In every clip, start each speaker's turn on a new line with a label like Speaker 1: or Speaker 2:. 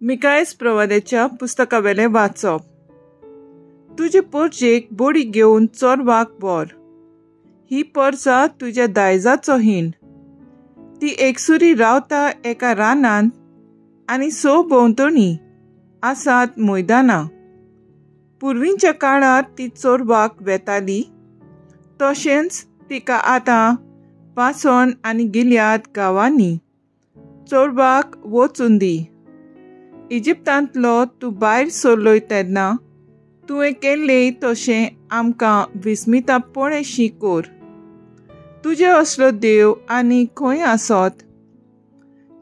Speaker 1: मिकायस प्रवाद्याच्या पुस्तकावेलें वाचप. तुजे पोरजेक बोडी घेवन चोरवाक व्हर. ही पोरसा तुज्या दायजाचो हीण. ती एकसुरी रावता एका रानांत आनी सो भोंवतणी आसात मैदानां. पुर्वींच्या काळार ती चोरवाक वेताली, तशेंच तिका आतां पासण आनी गिलयाद गांवांनी चोरवाक वचून दी. इजिप्तांतलो तूं भायर सरलोय तेन्ना तुवें केल्लें तशें आमकां विस्मिता पळयशी कोर. तुजे असलो देव आनी खंय आसत?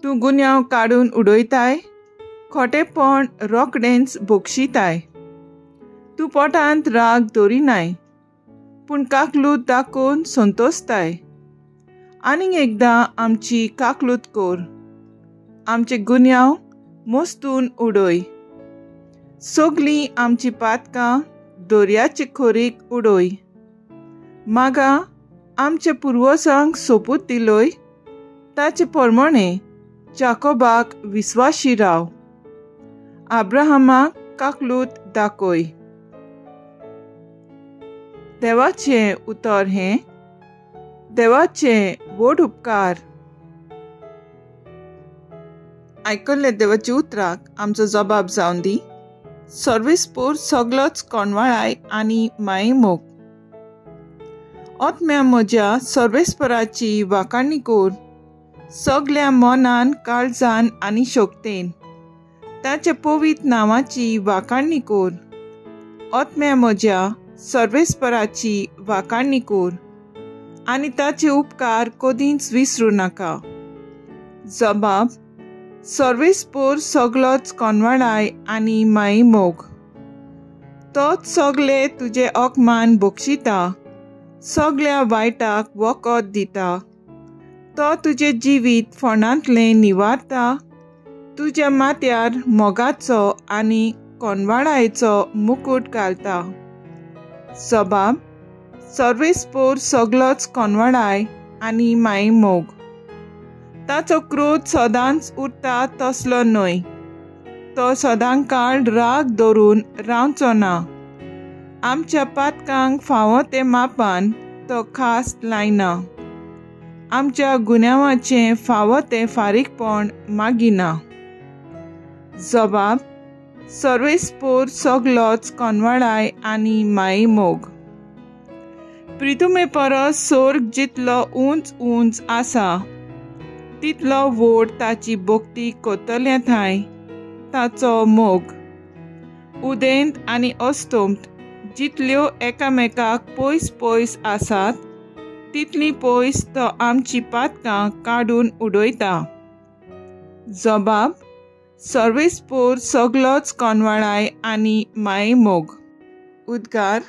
Speaker 1: तूं गुन्यांव काडून उडयताय, खोटेपण रोखडेंच बक्षिताय. तूं पोटांत राग दवरिनाय, पूण काकलूत दाखोवन संतोसताय. आनीक एकदां आमची काकलूत कोर, आमचे गुन्यांव मोस्तून उडय. सगलीं आमची पातकां दर्याचे खोरीक उडय. मागा आमच्या पुर्वजांक सोपूत दिलोय ताचे प्रमाणे जाकोबाक विस्वाशी राव, अब्राहमाक काकलूत दाखय. देवाचें उतर हें. देवाचे व्हड उपकार. आयकल्ल्या देवाच्या उतराक आमचो जबाब जावन दी. सर्वेस्पोर सगलोच कोणवाळाय आनी मायेमोग. आत्म्या म्हज्या सर्वेस्पराची वाखाणी कोर, सगल्या मनान, काळजान आनी शक्तेन ताच्या पवित्र नांवाची वाखाणी कोर. आत्म्या म्हज्या सर्वेस्पराची वाखाणी कोर आनी ताचे उपकार कदींच विसरूं नाका. जबाब सर्वेस्पोर सगलोच कोनवाळाय आनी मायेमोग. तोच सगले तुजे अपमान बक्षिता, सगल्या वायटाक वखद दिता. तो तुजें जिवीत फोंडांतलें निवारता, तुज्या माथ्यार मोगाचो आनी कोनवाळायेचो मुकूट घालता. जबाब सर्वेस्पोर सगलोच कोनवाळाय आनी मायेमोग. ताचो क्रोध सदांच उरता तसलो न्हय, तो सदां काळ राग धरून रावचो ना. आमच्या पातकांक फावो ते मापान तो खास लायना, आमच्या गुन्यांवाचें फावो तें फारीकपण मागिना. जबाब सर्वेस्पोर सगलोच कोनवाळाय आनी मायेमोग. प्रितुमे परस सोर्ग जितलो उंच उंच आसा तितलो व्हड ताची भक्ती कोतल्या थांय ताचो मोग. उदेंत आनी अस्तंत जितल्यो एकामेकाक पयस पयस आसात तितली पयस तो आमची पातकां काडून उडयता. जबाब सर्वेस्पोर सगलोच कोनवाळाय आनी मायेमोग. उद्गार.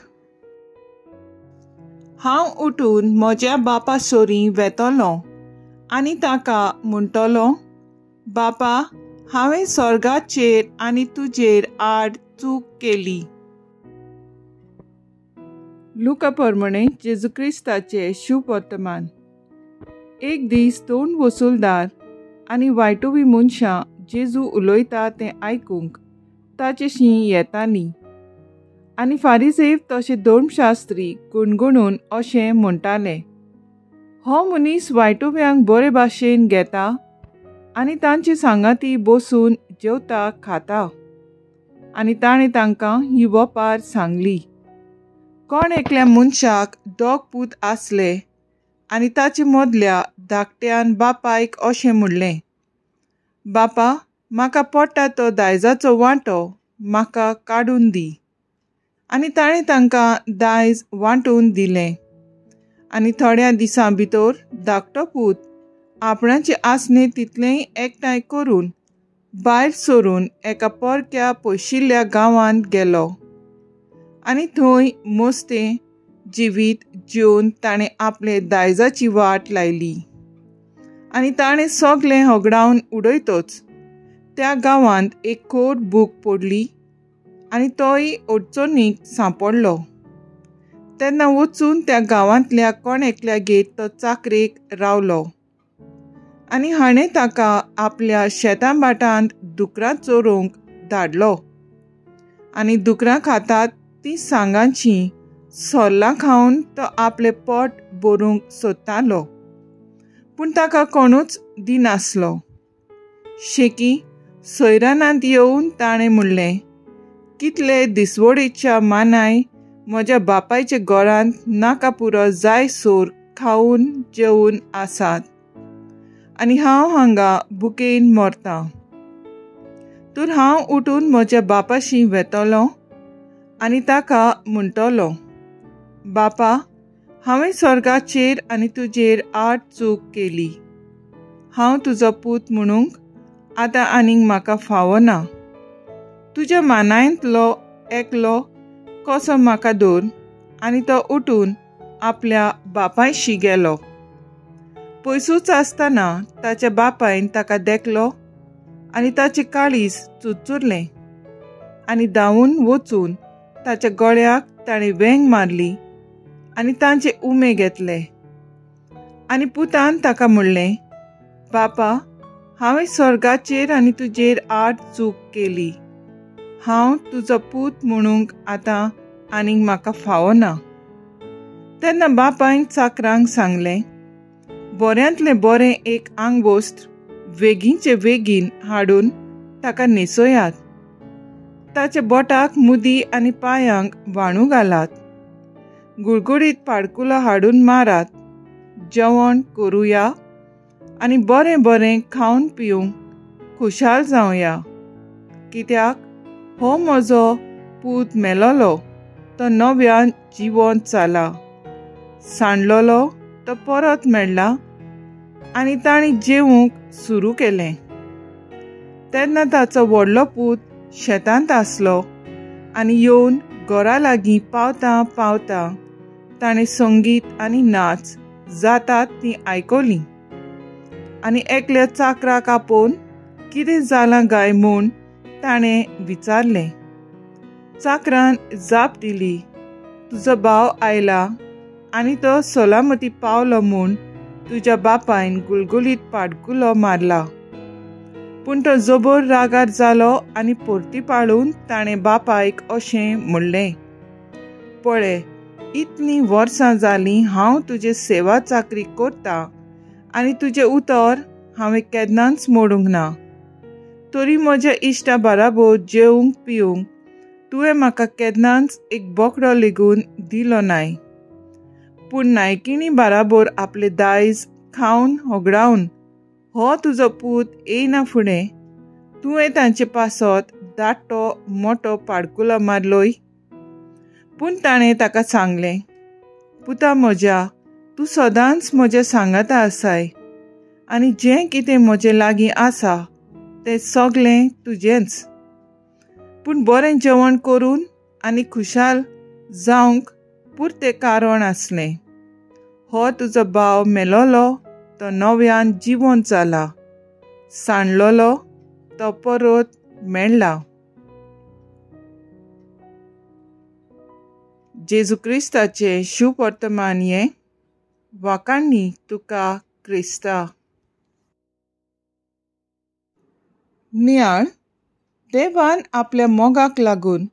Speaker 1: हांव उठून म्हज्या बापा सोरी वेतलो आनी ताका म्हणटलो, बापा, हांवें स्वर्गाचेर आनी तुजेर आड चूक केली. लुका प्रमाणे जेजू क्रिस्ताचें शुभवर्तमान. एक दीस दोन वसुलदार आनी वायटोवी मनशां जेजू उलयता तें आयकूंक ताचेशी येतालीं आनी फारीसेव तशें धर्मशास्त्री गुणगुणून अशें म्हणटाले, हो मनीस वायटोव्यांक बरे भाशेन घेता आनी तांचे सांगाती बसून जेवता खाता. आनी ताणें तांकां ही वपार सांगली. कोण एकल्या मनशाक दोग पूत आसले आनी ताचे मदल्या धाकट्यान बापायक अशें म्हणलें, बापा, म्हाका पडटा तो दायजाचो वांटो म्हाका काडून दी. आनी ताणें तांकां दायज वांटून दिलें. आनी थोड्या दिसां भितर धाकटो पूत आपणाचे आसणे तितलेंय एकठांय करून भायर सरून एका परक्या पयशिल्ल्या गांवांत गेलो आनी थंय मस्तें जिवीत जेवन ताणें आपले दायजाची वाट लायली. आनी ताणें सगलें होगडावन उडयतच त्या गांवांत एक खोर भूक पडली आनी तोय अडचणीक सांपडलो. तेन्ना वचून त्या गांवांतल्या कोण एकल्यागेर तो चाकरेक रावलो. आनी हाणें ताका आपल्या शेतां भाटांत दुकरां चोरूंक धाडलो. आनी दुकरां खातात तीं सांगांचीं सोल्लां खावन तो आपलें पोट भरूंक सोदतालो, पूण ताका कोणूच दिनासलो. शेकी सोयरानांत येवन ताणें म्हणलें, कितले दिसवडीच्या मानाय म्हज्या बापायच्या घरांत नाका पुरो जाय सोर खावन जेवन आसात आनी हांव हांगा भुकेन मरतां. तर हांव उठून म्हज्या बापाशी वेतलो आनी ताका म्हणटलो, बापा, हांवें स्वर्गाचेर आनी तुजेर आड चूक केली. हांव तुजो पूत म्हणूंक आतां आनीक म्हाका फावना. तुज्या मानायंतलो एकलो कसो म्हाका धर. आनी तो उठून आपल्या बापायशी गेलो. पयसूच आसतना ताच्या बापायन ताका देखलो आनी ताचें काळीज चुरचुरलें आनी धांवून वचून ताच्या गळ्याक ताणें वेंग मारली आनी तांचे उमे घेतले. आनी पुतान ताका म्हणलें, बापा, हांवें स्वर्गाचेर आनी तुजेर आड चूक केली. हांव तुजो पूत म्हणूंक आतां आनीक म्हाका फावना. तेन्ना बापायन चाकरांक सांगलें, बऱ्यांतलें बरें एक आंगवस्त्र वेगींचे वेगीन हाडून ताका न्हेसयात. ताच्या बोटाक मुदी आनी पांयांक वाणू घालात. गुळगुळीत पाडकुलो हाडून मारात. जेवण करुया आनी बरें बरें खावन पिवंक खुशाल जावया. कित्याक हो म्हजो पूत मेलोलो तो नव्यान जिवन जाला, सांडलोलो तो परत मेळ्ळा. आनी तांणी जेवंक सुरू केलें. तेन्ना ताचो व्हडलो पूत शेतांत आसलो आनी येवन घरा लागीं पावता पावता ताणें संगीत आनी नाच जातात तीं आयकलीं आनी एकल्या चाकराक आपोवन कितें जालां काय म्हूण ताणें विचारलें. चाकरान जाप दिली, तुजो भाव आयला आनी तो सलामती पावलो म्हूण तुज्या बापायन गुलगुलीत पाडकुलो मारला. पूण तो जबर रागार जालो आनी परती पाळून ताणें बापायक अशें म्हणलें, पळय, इतलीं वर्सां जालीं हांव तुजे सेवा चाकरी करता आनी तुजें उतर हांवें केन्नाच मोडूंक ना. तरी म्हज्या इश्टा बराबर जेवंक पिवंक तुवें म्हाका केन्नाच एक बोकडो लेगून दिलो नाय. पूण नायकिणी बराबर आपले दायज खावन होगडावन हो तुजो पूत येयना फुडें तुवें तांचे पासत दाटो मोटो पाडकुलो मारलोय. पूण ताणें ताका सांगलें, पुता म्हज्या, तूं सदांच म्हज्या सांगाता आसाय आनी जें कितें म्हजे लागीं आसा तें सगलें तुजेंच. पूण बरें जेवण करून आनी खुशाल जावंक पुरतें कारण आसलें. हो तुजो भाव मेलोलो तो नव्यान जिवन जाला, सांडलोलो तो परत मेळ्ळा. जेजू क्रिस्ताचें शुभवर्तमान हें. वाखाणणी तुका क्रिस्ता. नियाळ. देवान आपल्या मोगाक लागून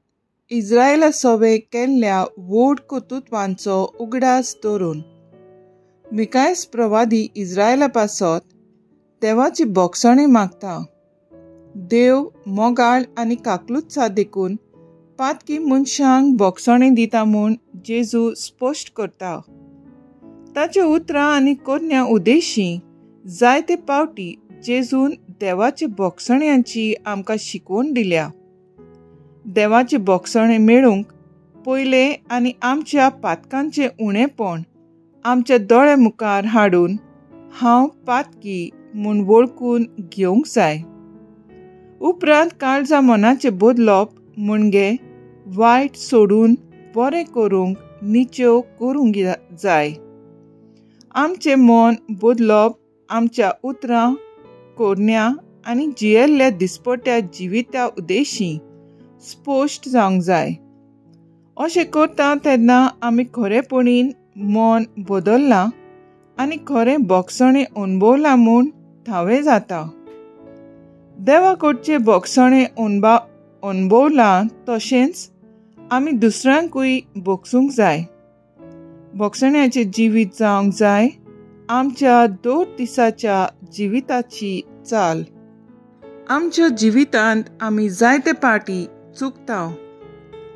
Speaker 1: इस्रायला सोवे केल्ल्या व्हड कर्तृत्वांचो उगडास दवरून मिकायस प्रवादी इस्रायला पासत देवाची बोगसणी मागता. देव मोगाळ आनी काकलुत्सा देखून पातकी मनशांक बोगसणी दिता म्हूण जेजू स्पश्ट करता. ताचे उतरां आनी करण्या उद्देशी जायते पावटी जेजून देवाचे बोगसण्यांची आमकां शिकवण दिल्या. देवाचे बोगसणे मेळूंक पयले आनी आमच्या पातकांचें उणेपण आमच्या दोळे मुखार हाडून हांव पातकी म्हूण वळखून घेवंक जाय. उपरांत काळजा मनाचें बदलप म्हणजे वायट सोडून बरें करूंक निचेव करूंक जाय. आमचें मन बदलप आमच्या उतरां, करण्या आनी जियेल्ल्या दिसपट्ट्या जिविता उद्देशी स्पश्ट जावंक जाय. अशें करता तेन्ना आमी खरेपणीन मन बदल्लां आनी खरें बोगसणें अणभवलां म्हूण थावें जाता. देवा कडचें भोगसणें अणभवलां तशेंच आमी दुसऱ्यांकूय भोगसूंक जाय. भोगसण्याचें जिवीत जावंक जाय आमच्या दर दिसाच्या जिविताची चाल. आमच्या जिवितांत आमी जायते पाटी चुकता,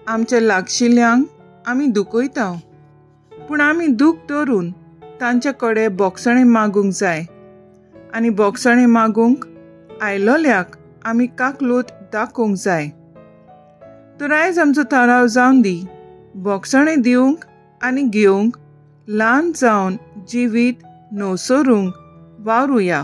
Speaker 1: आमच्या लागशिल्ल्यांक आमी दुखयता, पूण आमी दूख धरून तांचे कडेन भोगसणें मागूंक जाय आनी भोगसणें मागूंक आयलोल्याक आमी काकलूत दाखोवंक जाय. तर आयज आमचो थाराव जावन दी भोगसणें दिवंक आनी घेवंक, ल्हान जावन जिवीत नवसरूंक वावरुया.